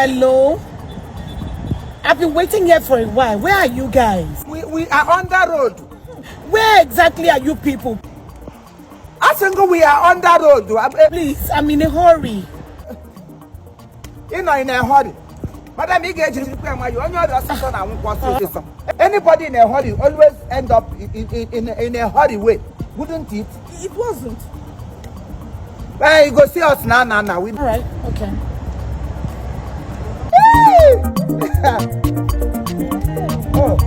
Hello? I've been waiting here for a while. Where are you guys? We are on the road. Where exactly are you people? Asị we are on the road. Please, I'm in a hurry. Ị nọ in a hurry. Madam, ị ga-ejirikwa ya nwayọọ. Onye ọrịa ọsịsọ na-anwụkwa ọsịsọ. Anybody in a hurry always end up in a hurry way, wouldn't it? It wasn't. Well, you go see us now, now, now. We All right, okay. Oh.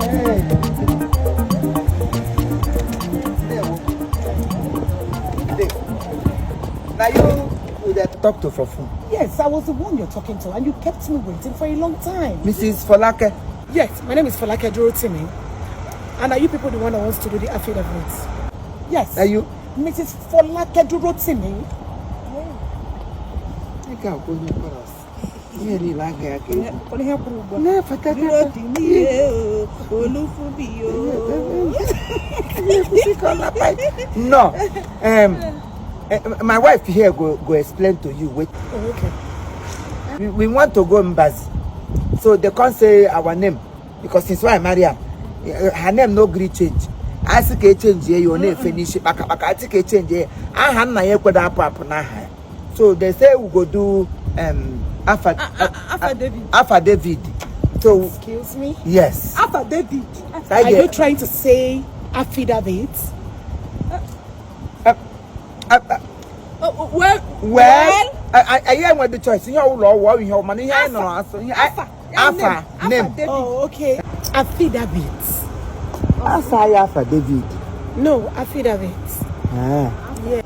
Hey. Ndewo. Ndewo. Na you we dey talk to for phone? Yes, I was the one you're talking to, and you kept me waiting for a long time. Mrs. Folake. Yes, my name is Folake Durotimi. And are you people the one that wants to do the affidavit? Yes. Are you? Mrs. Folake Durotimi. Ị ga-akwụ onye chorus. Ihe niile agaghị aka egwu. Ihe kwuru ugbu a. Na-efeta. Durotimi o, Olufubi o. No. My wife here go explain to you. Wait. Oh, okay. We want to go Mbazi. So they can't say our name because since when I marry her, her name no gree change. A sị ka e change ya, ọ na-efe n'isi kpaka kpaka. A sị ka e change ya, aha nna ya ekwedo apụ apụ n'aha ya. So they say we go do afa Afa David. Afa David. So Excuse me? Yes. Afa David. Are you trying to say affidavit? Well, Well, anyị enwe the choice. Ihe ụlọ ọwụ ihe mana ihe anyị nọrọ asụ ihe Afa. Afa name. David. Oh, okay. Affidavit. Afa ya afa David. No, affidavit. Ah.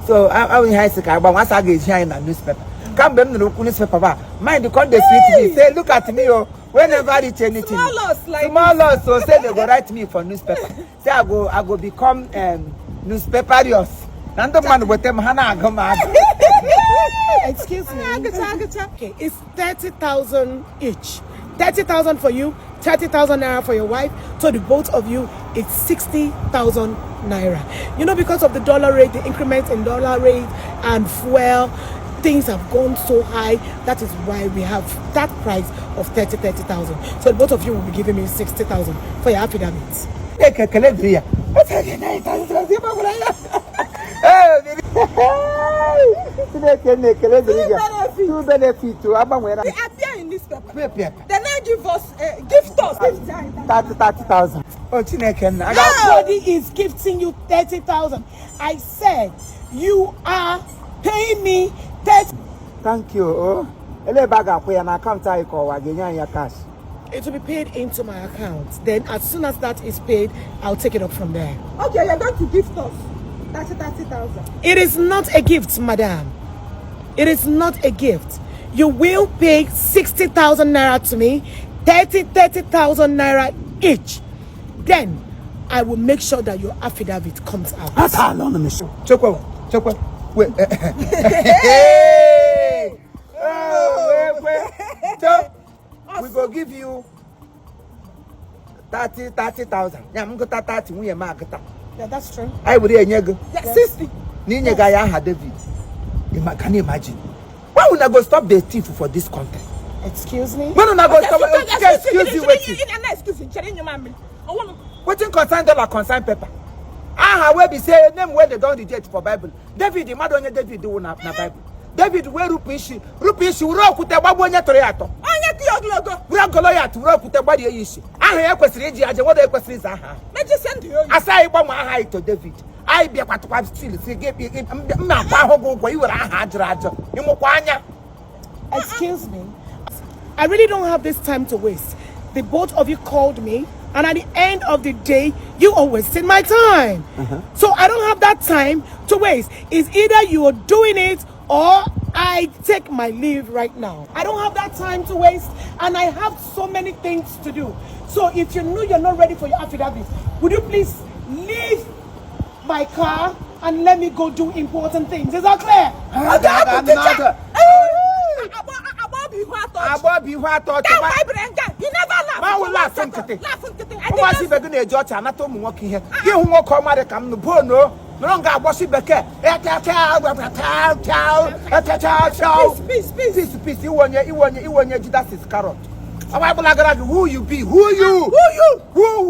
So ahụ ihe anyị sị ka agbanwe asa a ga-eji anyị na newspaper. Kamgbe m nụrụ okwu newspaper ba, mind come dey sweet me, say look at me o, wey never reach anything. Small loss like Small loss o, say they go write me for newspaper. Say I go become newspaperious. Na ndị mmadụ weta m ha na-agụ m agụ. Excuse me. Agụcha agụcha. Okay, it's 30,000 each. 30,000 for you, 30,000 naira for your wife. So the both of you, it's 60,000 naira. Because of the dollar rate, the increment in dollar rate and fuel, things have gone so high. That is why we have that price of 30, 30,000. So the both of you will be giving me 60,000 for your affidavits. Chineke ekele dịrị ya. Ọ sị gị na ịta ịta gwara ya. Ee, Chineke na-ekele dịrị gị. Two benefit. Two benefit o, agbanwere. They appear in newspaper. Paper. They now give us, gift us. 30 30,000. Oh, Chineke nna. Aga Nobody is gifting you 30,000. I said you are paying me 30. Thank you. Oh. Ele ebe a ga-akwụ ya na akaụntụ anyị ka ọwa ga-enye anyị ya cash? It will be paid into my account. Then as soon as that is paid, I'll take it up from there. Okay, you're going to gift us 30 30,000. It is not a gift, madam. It is not a gift. You will pay 60,000 naira to me, 30 30,000 naira each. Then I will make sure that your affidavit comes out. Ata ala ọnụ mesi. Chekwa, chekwa. Wait. Hey! Oh, wait, wait. So, we go give you 30 30,000. Ya m gụta 30, nwunye m agụta. Yeah, that's true. Anyị were enye gị. Yeah, 60. N'inye gị anyị aha David. Can you imagine? Why una go stop the thief for this country? Excuse me? When una go stop? Okay, excuse you, wetin? Excuse you, chere inyo mamiri. Ọwọ́ Wetin concern dollar concern paper? Aha wey be say name wey they don reject for Bible. David, mmadụ onye David wụ na Bible. David wee rupụ isi, rupụ isi, were okwute gbagbuo onye tụrụ ya atọ. Onye tụrụ ogologo. Were Goliath, were okwute gbarie ya isi. Aha ya kwesịrị iji aja nwere ekwesịrị ịza aha ahụ. Mejisi ndụ ya oyi. Asị anyị gbanwee aha anyị to David. Anyị bịakwatụkwa still si gị mma akwa ahụ gị ụgwọ iwere aha ajụrụ ajụ ịmụkwa anya. Excuse me. I really don't have this time to waste. The both of you called me, and at the end of the day, you are wasting my time. So I don't have that time to waste. It's either you are doing it or I take my leave right now. I don't have that time to waste, and I have so many things to do. So if you know you're not ready for your affidavit, would you please leave my car and let me go do important things? Is that clear? Agba bụ ihu atọ ọchị. Agba bụ ihu atọ ọchị. That why bere nga, you never laugh. Ma wụ laugh nkịtị. Laugh nkịtị. Ụmụazị ibe gị na-eji ọchị anata ụmụ nwoke ihe gị hụ nwoke ọma dị ka m nụ bono. Nọrọ nga agbọsị bekee. Peace, peace, peace. Peace, peace. Iwe onye, iwe onye, iwe onye Judas Iscariot. Ọwa ebụla gara gị, who you be? Who you? Who you?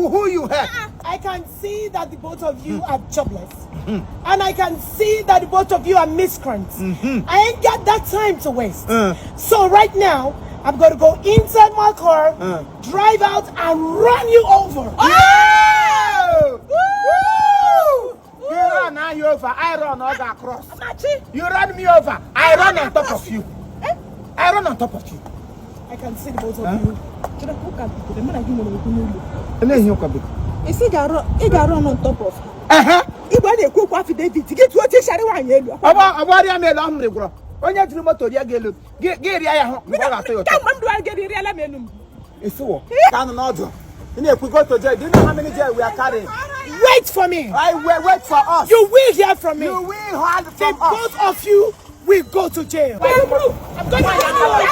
Who you here? I can see that the both of you are jobless. And I can see that the both of you are miscreants. I ain't got that time to waste. So right now, I'm going to go inside my car, drive out, and run you over. Yeah! Woo! You run I over, I run all across. Machi. You run me over, I run on top of you. Eh? I run on top of you. I can see the both of you. Chere ka ụka bidoro, mụ na gị nwere okwu n'ụlọ. Eleghị ụka biko. Isi ị ga-arụ on top of her. Igbe a na-ekwu okwu affidavit, gị tụọ oche ịsharị nwaanyị elu. Ọgbọ rịa m elu, ọ m rịgwọrọ. Onye jiri moto rịa gị elu, gị rịa ya hụ mgbe ọ ga-atọ ya ụtọ. Kamgbe m dụwara gị rịala m elu m. Isiwo. Ka anụ n'ọdụ. Ị na-ekwu go to jail. Do you know how many jail we are carrying? Wait for me. I wait, wait for us. You will hear from me. You will hear The from us. both of you will go to jail. I'm going to run you over.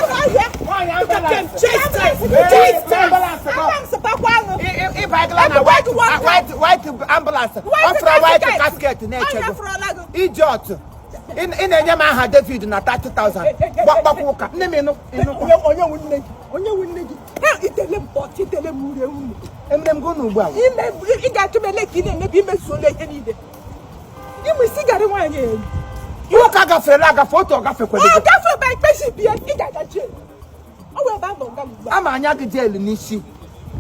Look at them. Chase them. Chase them. Aka m sụtakwa aṅụ. Ịbagala na white, white, white ambulance. White Ọ fụrụ white casket. casket na-eche Ọnya gị. fụrụla gị. Idiot. Ị na-enye m aha David na 30,000. Gbakpakwa ụka. Nne m ịnụ ịnụkwa. Onye nwe nne gị? Onye nwe nne gị? Ha, itele m pọtụ, itele m ure unu. Emere m gị ụnụ ugbu a. Ime ị ga-achụ m ele ka ị na-emebi imezuola ihe niile. Ịmụ isi garị nwaanyị elu. Ụka gaferela agafe, otu ọ gafekwere Ọ gị. gafe ba ikpesi bie, ị ga-aga jail. Ọ wee ebe a nọ nga m ugbu a. Ama anya gị jeelu n'isi.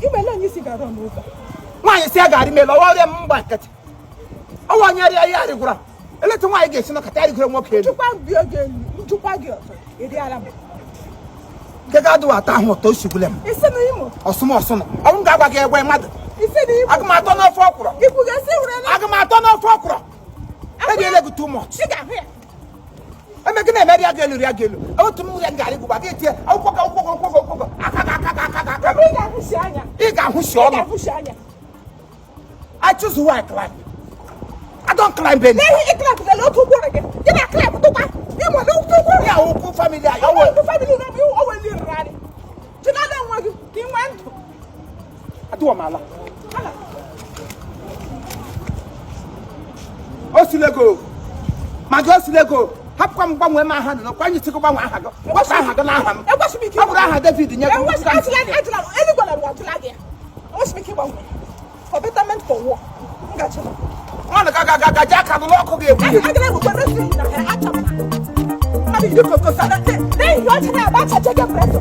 Imele onye isi gara n'ụka. Nwaanyị si ya garị melu, ọwa ọrịa m mgba nkịtị. Ọwa onye rịa ya rịgwara. Eletu nwaanyị ga-esi nọkọta ya rigoro nwoke elu. Njukwa bi oge elu, njukwa gị ọzọ, ị rịara m. Nke ga-adụ atọ ahụ ụtọ osigbule m. Isi na Imo, Ọsụm ọsụnụ. Ọ m ga-agwa gị egwe mmadụ. isi na Imo. Aga m atọ n'ofe ọkwụrọ. Ikwu ga-esi were na Aga m atọ n'ofe ọkwụrọ. Eriela gị too much. ị ga-ahụ ya. Eme gị na-eme rịa gị elu rịa gị elu. Otu m rịa garị gụgba gị tie akwụkwọ gị akwụkwọ gị akwụkwọ gị akwụkwọ gị aka gị aka gị aka gị aka Ebe gị. ị ga-ahụsi anya. Ị ga-ahụsi Ị ọnụ. ga-ahụsi anya. I choose who I climb. I don't climb any. N'ihi ị klampụtala otu ụkwụ gị, gị na klamp tụkwa. Ịmụ na ụkwụ ụkwụ Ya ụkwụ family a, ya Ọwụ wụ. ụkwụ family na ọbụ ọwụ eli rịrị arị. Jidala onwe gị ka ị nwee ndụ. Adụwa m ala. Ala. O silego. Ma gị o silego. Hapụkwa m gbanwee m aha nọ. Kwa anyị sịkwa gbanwee aha gị. Wepụ aha gị n'aha m. Ekwesị m ike Ọ bụrụ aha David nye gị. Ekwesị ajụla ajụla eluigwe na ụwa ajụla gị ya. Ekwesị m ike ịgbanwe. For betterment for war. M ga-achịla. Nwanụ ga ga ga ga ji aka gị n'ọkụ ga-egbu ya. Agara ewekwa redio na ha achọpụta. Mmadụ yiri kokosa na n'ihi ọcha na-agba achacha gị bredo.